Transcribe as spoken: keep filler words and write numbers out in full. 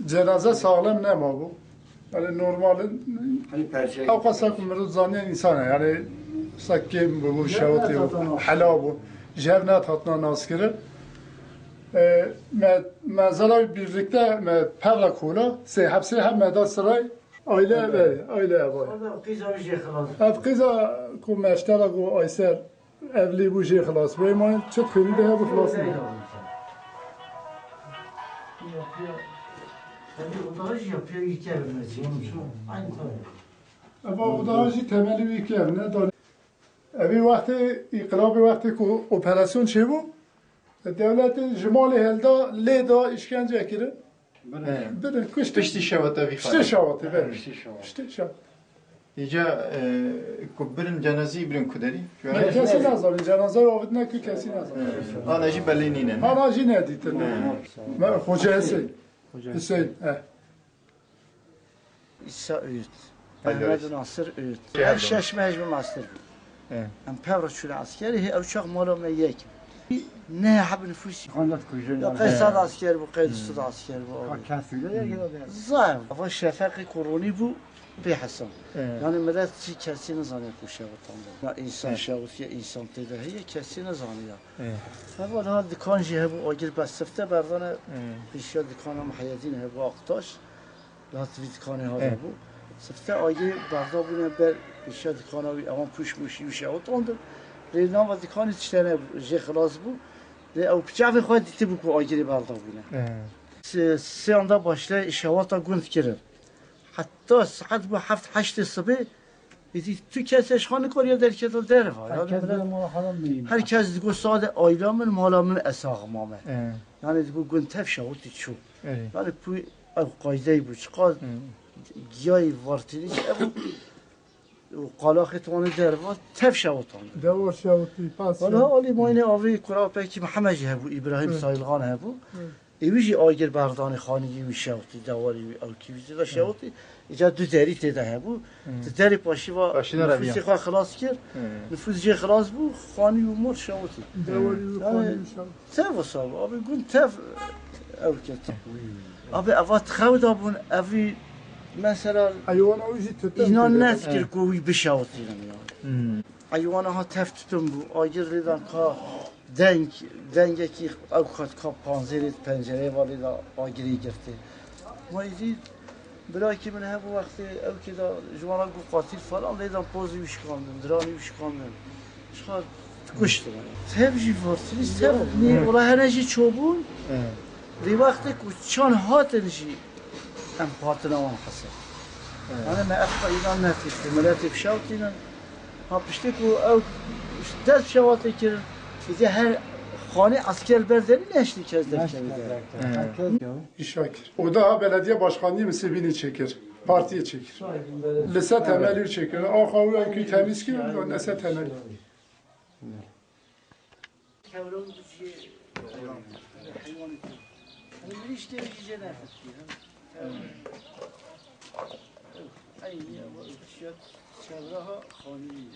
Cenaze saxlem nemabû. Yani normal in, Hani perçe. Ew qasa ku mirov zaniye însan e. Yani qasa kêm bû, şewitî bû, hela bû. Jev nehatna naskirin. E, me, me zala birlikte me pevra kola, sê hepsê hem me da siray, aile ev, aile ev. O da qîza wî jê xilas. Ev qîza ku meştela ku Ayser evlî bû jê xilas bû. Ema çi dixwînî de hebû xilas nîne. Ev oda jî ya pêwî kevin me çê. Aynı tabii. Eva oda jî temelî wî kevin e. Evî wextê îqilabê wextê ku operasyon çêbû, dewletê ji malê helda, lê da, îşkence kirin. He. Birin, kuştin. Piştî şewata vî Piştî xanê. Şewatê, belê. Piştî şewat. Piştî şewat. Îca, e, ku birin cenazî birin kuderî? Ne, kesî nezanî. Cenazeya avitine ku kesî nezanî. He. Ana jî belê nîne, ne? Ana jî nedîtin. He. Me, Xoca Hüseyin. Xoca Hüseyin, he. Îsa Öğüt. Ay, Mehmet ay. Nasir Öğüt. Şey, her şeş meh ji master bû. He. Em pevra çûne eskerî, hê ew çax mala me yek. Ne heb nifûsî. Xandat kujin. Ya qey sed asker bû, qey du sed asker bû. Ka kesî de ya gida de. Zayem. Ava şefeqê koronî bû, pê Hesan. He. Yani millet çi kesî nizaniye ku şewitandin. Ya insan şewitiye, insan tê de heye, kesî nizaniye. He. Heva niha dikan jî hebû, agir be sifte berdane, He. pêşiya dikana Muheyedîn hebû, Aktaş. Li hat vî dikanê ha He. hebû. Sifte agê berda bûne ber pêşiya dikana wî, ewan pûş mûşî wî şewitandin. Lê nava dikanê tiştene jê xilas bû. Lê ew bi çavê xwe dîtibû ku agirê berda bûne. He. Sê, sê anda başlay şewata gund kirin. Heta saet bû heft heştê sibê, êdî tu kes ji xwe nikariya derketa derva. Her kes digo sade aila min, mala min, ez saxim ame. He. Yani digo gund tev şewitî çû. Erê. Yani pû ev qaydeyî bû. Çiqas Hı. giyayî vartînî ev û qalaxê twanê derva tev şewitandin. Dewa şewitî, pas Wala şewitî. Alî mayne avê kura pekî Mihemed jî hebû, Îbrahîm Hı. Sayilxan hebû. Hı. Ê wî jî agir berdanê xanî wî şewitî, dewarî wî ewkî wî tê de şewitî. Îca du derî tê de hebû. Hı. Di derê paşî va Paşî de nifûsê reviya. Xwe xilas kir. Hı. Nifûs jê xilas bû, xanî û mor şewitî. Dewarî wî Yani xanî wî şewitî. Tev wisa bû. Abi gund tev ew ket. Abi eva xew da bûn, evî mesela Heywana wî jî tutin înan tê de. Nedikir ku wî bişewitînin yani. Hmm. Heywana ha tev tutin bû. Agir lê dan ka deng, dengekî ew kat ka panzêrê pencereyê va lê da agirê girtê. Ma îdî Birakî min hebû wextê ew kê da ji wan re got qatil falan, lê dan pozî wî şikandin, diranî wî şikandin. Ji xwe kuştin. Tev jî vartirî, tev nî ola hene jî çobûn. He. Lê wextê ku çan hatin jî em hatina wan hesab. He. Yani me ev qayîdan netî, ku miletê bişewtînin. Ha piştî ku ew dest şewatê kirin, îdî her xanî esker ber derî neştî kes derkevî de. He. Îşa kir. Oda ha belediye başkanlığı msibini çekir. Partiye çekir. Lise temelî çekir. Axa û ew kî temiz kir, lise temelî. Kewran du cihê heywanê kir. Hem mirîşkê jî jê nexistî, hem kewran. Eynî ew çiya çevra ha xanî.